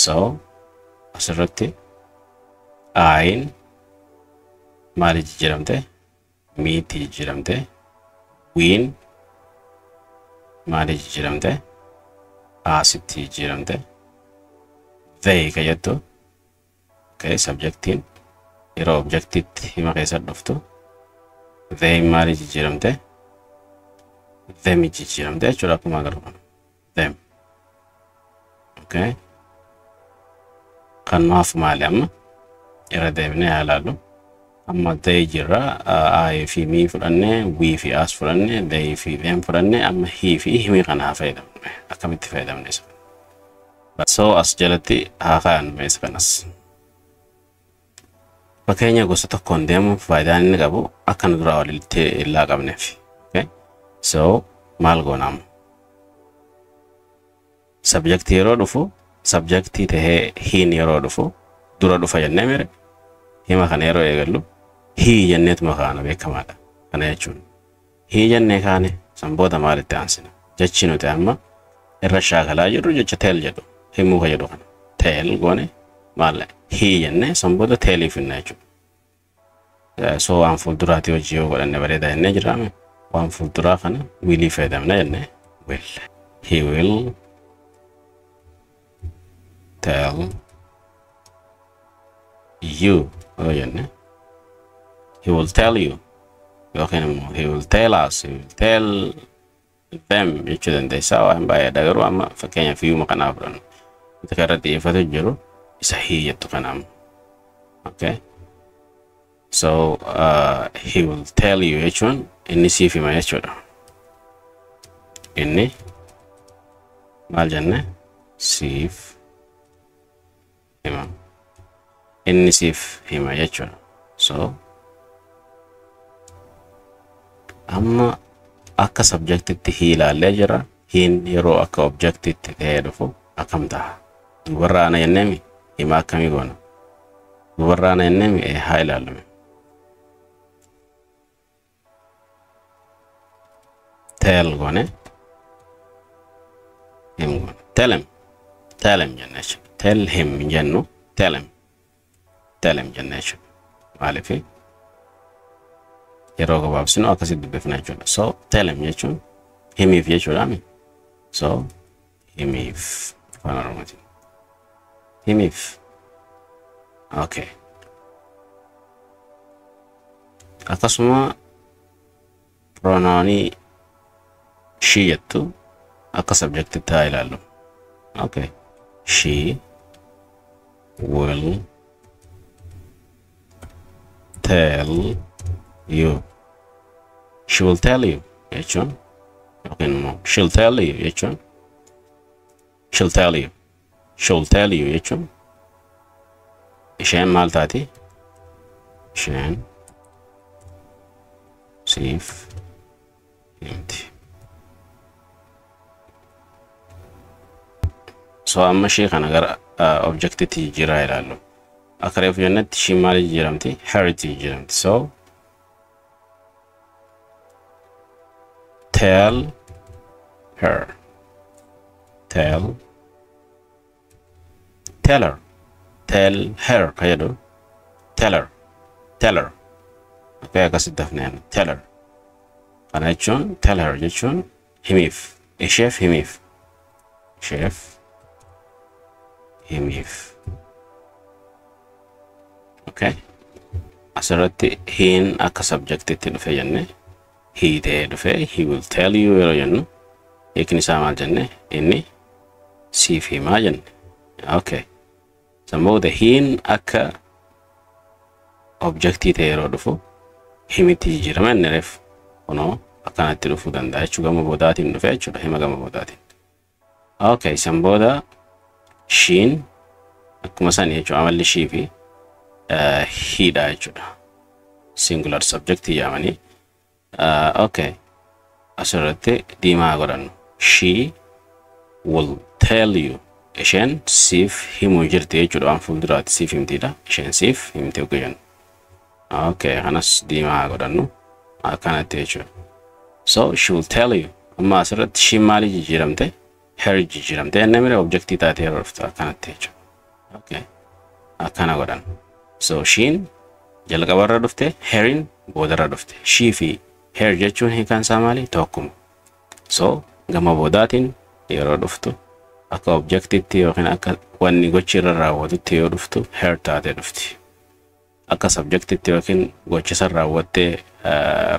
So asirratti I'n maali jijjiiramte? Me'tti jijjiiramte. We'n maali jijjiiramte? Us'tti jijjiiramte. They ka jettu, okay, subjectiin yeroo objectiitti hima keessa dhuftu they maali jijjiiramte? Them jijjiiramte jechuudha akkuma agarru kana. Them. Okay. Kan nu hafu maali amma? Irra deebinee haa ilaallu. Amma they jirra, I fi me fudhannee, we fi us fudhannee, they fi them fudhannee, amma he fi him kana haa fayyadamnu. Akkamitti fayyadamne isa? So as jalatti haa kaa'annu isa kanas. Fakkeenya gosa tokkoon deemuun faayidaan inni qabu akka nu duraa walitti hin laaqamneef. Okay? So maal goona amma? Subjectii yeroo dhufu, subjectii tahee he'n yeroo dhufu dura dhufa jennee mire, hima kana yeroo eegallu he jenneetuma kaana beekamaadha. Kana jechuun he jennee kaane san booda maalitti aansina? Jechi nuti amma irra shaakalaa jirru jecha tell jedhu, himuu ka jedhu kana. Tell goone maal he jennee san booda tellii finna jechuudha. So waan fuulduraati hojii yoo godhanne bareeda jennee jiraame, waan fuulduraa kana willii fayyadamna jennee will. He will tell you yoo jenne, he will tell you yookiin immoo he will tell us, he will tell them jechuu dandeessaa, waan baay'eedha, garuu amma fakkeenyaaf hiyyuma kanaa fudhannu. Nuti kan irratti xiyyeeffatu jiru isa he jettu kana amma. Okay. So he will tell you jechuun inni siif hima jechuudha. Inni maal jenne? Siif hima. Inni siif hima jechuudha. So amma akka subjectitti he ilaallee jira. He'n yeroo akka objectitti ta'ee dhufu akkam ta'a? Dubarraa ana jenneemi hima akkamii goona? Dubarraa ana jenneemi haa ilaallume. Tell goone him goone. Tell him. Tell him jenne jechuudha. Tell him jennu tell him. Tell him jenne jechuudha. Maaliif yeroo gabaabsinu akkasitti dubbifna jechuudha. So tell him jechuun himiif jechuudha mi? So himiif afaan Oromootiin. Himiif. Okay. Akkasuma pronounii she jettu akka subjectitti haa ilaallu. Okay. She will tell you. She will tell you jechuun yookiin immoo she'll tell you jechuun, she'll tell you. She'll tell you jechuun isheen maal taati? Isheen siif himti. So amma ishee kana gara objectitti jijjiiraa ilaallu. Akka reefu jennetti isheen maal jijjiiramti? Her'tti jijjiiramti. So tell her. Tell. Tell her. Tell her ka jedhu. Tell her. Tell her. Okay, akkasitti dafneen tell her. Kana jechuun tell her jechuun himiif. Isheef himiif. Isheef himiif. Okay. Asirratti he'n akka subjectitti dhufe jenne, he ta'ee dhufe, he will tell you yeroo jennu hiikni isaa maal jenne? Inni siif himaa jenne. Okay. San booda he'n akka objectii ta'e yeroo dhufu himitti jijjiirama inni reef kunoo akkanatti dhufuu danda'a jechuu, gama boodaatiin dhufe jechuudha, hima gama boodaatiin. Okay, san booda she'n akkuma sani jechuudha, amalli she fi he dha jechuudha. Singular subject jedhamanii. Okay. Asirratti diimaa godhannu. She will tell you. Isheen siif himuu jirti jechuudha, waan fuulduraatti siif himtiidha. Isheen siif himti yoo jennu. Okay, kanas diimaa godhannu akkanatti jechuudha. So she will tell you. Amma asirratti she maali jijjiiramte? Her jijjiiramte. Inni mire objectii taatee yeroo dhuftu akkanatti jechuudha. Okay. Akkana godhan. So she'n jalqabarra dhufte, her'n boodarra dhufte. She fi her jechuun hiikaan isaa maali? Tokkuma. So gama boodaatiin yeroo dhuftu akka objectitti yookiin akka wanni gochi irra raawwatutti yoo dhuftu her taatee dhufti. Akka subjectitti yookiin gocha san raawwattee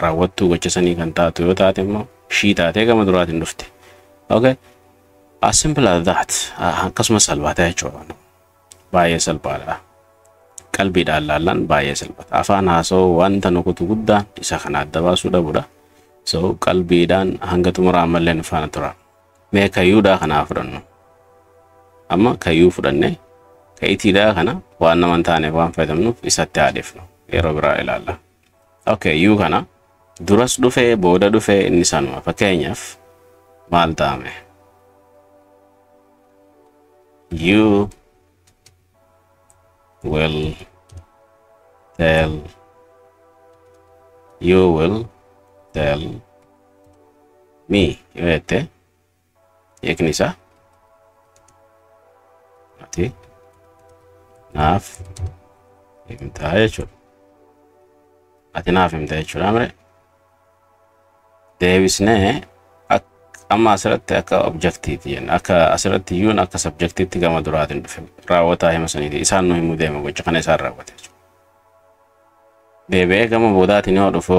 raawwattuu gocha sanii kan taatu yoo taate immoo she taatee gama duraatiin dhufti. Okay. As simple as that. Akkasumas salphaata jechuudha. Baay'ee salphaadha. Qalbiidhaan laallaan baay'ee salphata. Afaan haasa'uu wanta nu kutu guddaan isa kana adda baasuu dhabuudha. So qalbiidhaan hanga xumuraa ammallee nu faana tura. Mee ka youdhaa kanaa fudhannu. Amma ka you fudhanne ka itiidhaa kana waan nama hin taaneef waan fayyadamnuuf isatti haadhifnu. Yeroo biraa ilaalla. Okay, you kana duras dhufee booda dhufee inni sanuma. Fakkeenyaaf maal ta'ame? You will tell, you will tell me yoo jette hiikni isaa ati naaf himtaa jechuudha. Ati naaf himta jechuudha mire. Deebisnee amma asirratti akka objectiiti jenna. Akka asirratti youn akka subjectiitti gama duraatiin dhufe raawwataa hima saniiti. Isaan nu himuu deema, gocha kana isaan raawwate jechuudha. Deebi'ee gama boodaatiin yoo dhufu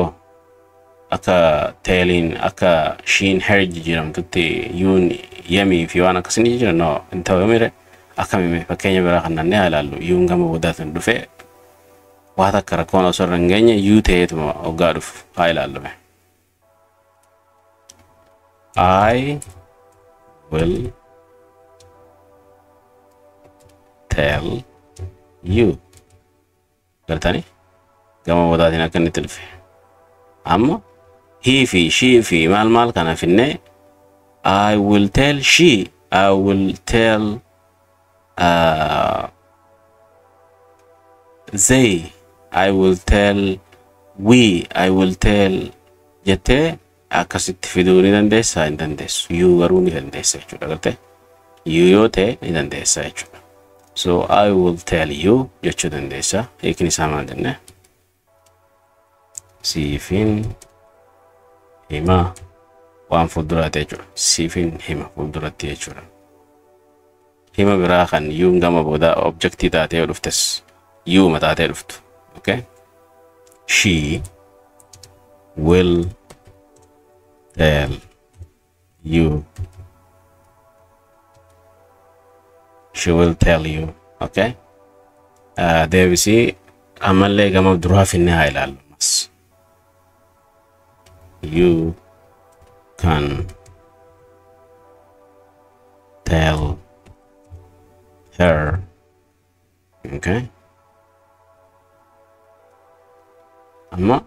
akka telliin akka she'n her jijjiiramtutti youn yemii fi waan akkasii ni jijjiiran, no, hin ta'u mire. Akkamime? Fakkeenya biraa kan nannee haa ilaallu. Youn gama boodaatiin dhufe waa takka rakkoon osoo irra hin geenye you ta'eetuma hoggaa dhufu haa ilaallume. I will tell you. Gartanii gama boodaatiin akka inni itti dhufe. Amma he fi she fi maal maal kana finnee I will tell she, I will tell they, I will tell we, I will tell jettee akkasitti fiduu ni dandeessaa? Hin dandeessu. You garuu ni dandeessa jechuudha, gartee? You yoo ta'e ni dandeessa jechuudha. So I will tell you jechuu dandeessa. Hiikni isaa maal jenne? Siifin hima, waan fuulduraati jechuudha. Siifin hima fuulduratti jechuudha. Hima biraa kan youn gama booda objectii taatee yoo dhuftes youma taatee dhuftu. Okay? She will tell you. She will tell you. Okay? Deebisii ammallee gama duraa finnee haa ilaallu. Ammas. You can tell her. Okay? Amma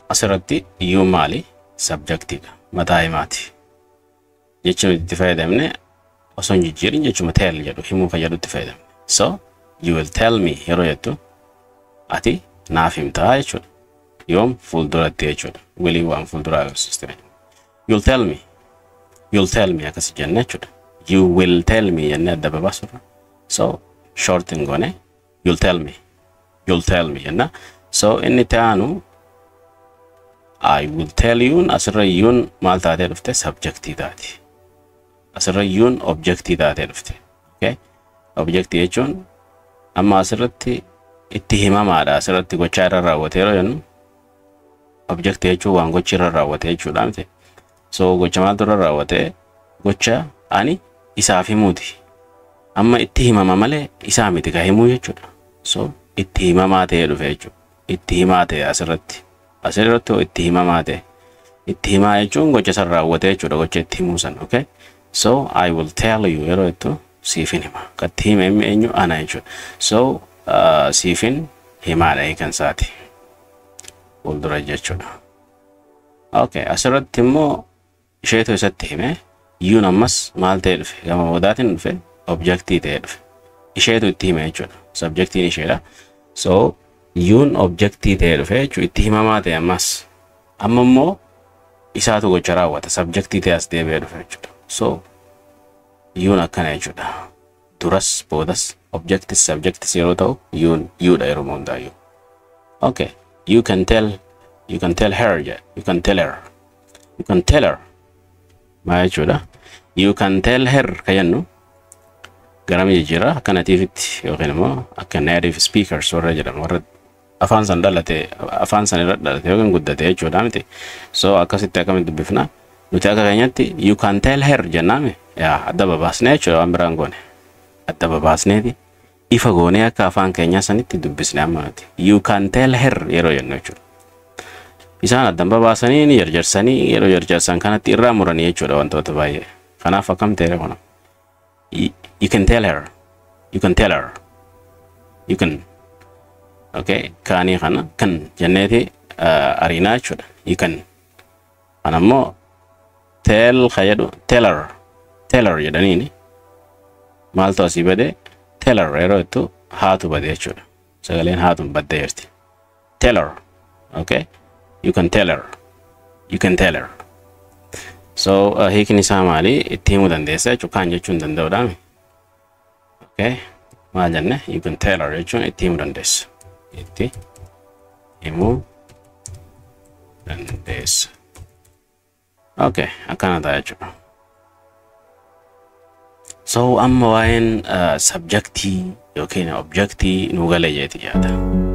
asirratti you maali? Subjectiidha. Mataa himaati. Jechi nuti itti fayyadamne osoo hin jijjiirin jechuma tell jedhu, himuu kan jedhutti fayyadamne. So you will tell me yeroo jettu ati naaf himtaa jechuudha. Yoom? Fuulduratti jechuudha. Willii waan fuulduraa agarsiiste. You'll tell me. You'll tell me akkas jenne jechuudha. You will tell me jennee adda babaasurra. So short hin goone, you'll tell me. You'll tell me jenna. So inni itti aanu I will tell you, asirra youn maal taatee dhufte? Subjectii taati. Asirra youn objectii taatee dhufte. Okay? Objectii jechuun amma asirratti itti himamaadha. Asirratti gochaa irra raawwate yeroo jennu objectii jechuun waan gochi irra raawwate jechuudha miti. So gocha maaltu irra raawwate? Gocha ani isaaf himuuti. Amma itti himama malee isaa miti ka himuu jechuudha. So itti himamaa ta'ee dhufe jechuudha. Itti himaa ta'e asirratti. Asirratti hoo itti himamaa ta'e. Itti himaa jechuun gocha san raawwate jechuudha, gocha itti himuu san. Okay? So I will tell you yeroo jettu siifin hima. Kan itti hime inni eenyu? Ana jechuudha. So siifin himaadha hiikan isaati. Fuuldura jechuudha. Okay, asirratti immoo isheetu isatti hime. Youn ammas maal ta'ee dhufe? Gama boodaatiin dhufe, objectii ta'ee dhufe. Isheetu itti hime jechuudha. Subjectiin isheedha. So youn objectii ta'ee dhufe jechuudha. Itti himamaa ta'e ammas. Amma immoo isaatu gocha raawwata. Subjectii ta'e as deebi'ee dhufe jechuudha. So youn akkana jechuudha. Duras boodas Objectis subjectis yeroo ta'u you'n youdha yeroo hundaayyuu. Okay, you can tell her jedha. You can tell her. You can tell her. Maal jechuudha? You can tell her ka jennu garami jijjiirra? Akka nativetti yookiin immoo akka native speakers warra jedhamu, warra afaan san dhalate, afaan san irra dhalate yookiin guddate jechuudha miti. So akkasitti akkamitti dubbifna? Nuti akka keenyatti "you can tell her" jennaami. Yaa, adda babaasnee jechuudha, waan biraan goone. Adda babaasneeti ifa goonee akka afaan keenyaa sanitti dubbisne amma nuti. "You can tell her" yeroo jennu jechuudha. Isaan addan babaasanii ni jarjarsanii, yeroo jarjarsan kanatti irraa muranii jechuudha wantoota baay'ee. Kanaaf akkam ta'e kuna? You can tell her. You can tell her. You can. Okay, kaanii kana kan jenneeti ariinaa jechuudha. You can. Kana immoo tell ka jedhu "tell her". "Tell her" jedhaniini maaltu asii bade? "Tell her" yeroo jettu haatu bade jechuudha. Sagaleen haatuun baddee jirti. Tell her. Okay? You can tell her. You can tell her. So hiikni isaa maali? Itti himuu dandeessa jechuudha. Kaan jechuu hin danda'uudhaami. Okay? Maal jenne? "You can tell her" jechuun itti himuu dandeessa. Itti himuu dandeessa. Okay, akkana ta'a jechuudha. So amma waa'een subjectii yookiin objectii nuu galee jeeti yaada.